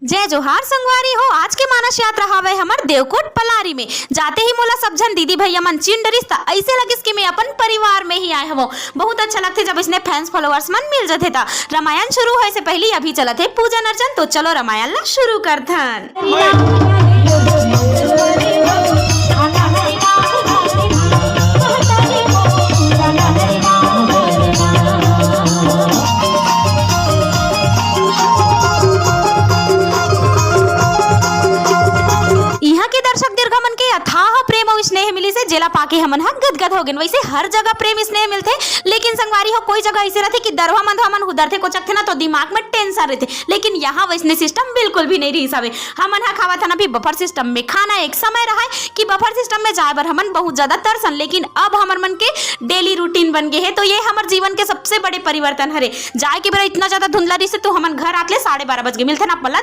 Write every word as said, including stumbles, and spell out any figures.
जय जोहार संगवारी हो, आज के मानस यात्रा हावय हमर देवकोट पलारी में। जाते ही मोला सब झन दीदी भैया मन चिन डरिस, त अइसे लगिस कि मैं अपन परिवार में ही आए हवं। बहुत अच्छा लगथे, जब इसने fans followers मन मिल जथे। त रामायण शुरू होए से पहिली अभी चलत हे पूजन अर्चन, तो चलो रामायण ला शुरू करथन। इहाँ के दर्शक दीर्घा मन के अथाह प्रेम अउ स्नेह मिलिस हे, जेला पाके हमन ह गदगद हो गेन। वैसे हर जगह प्रेम स्नेह मिलथे, लेकिन संगवारी हो, कोई जगह अइसे रथे कि दरवा मंदवा मन हुदरथे, कोचकथे ना, तो दिमाग में tension रथे, लेकिन यहाँ वैसने system बिल्कुल भी नहीं रहिस हवे। हमन ह खावत हन अभी buffet system में खाना। एक समय रहय कि buffet system में जाए बर हमन बहुत ज्यादा तरसन, लेकिन अब हमर मन के daily routine बन गे हे। तो ये हमर जीवन के सबसे बड़े परिवर्तन हरे। जाए के बेरा इतना ज्यादा धुंधला रहिस हे, तो हमन घर आत ले साढ़े बारह बज गे मिलथे ना, पल्ला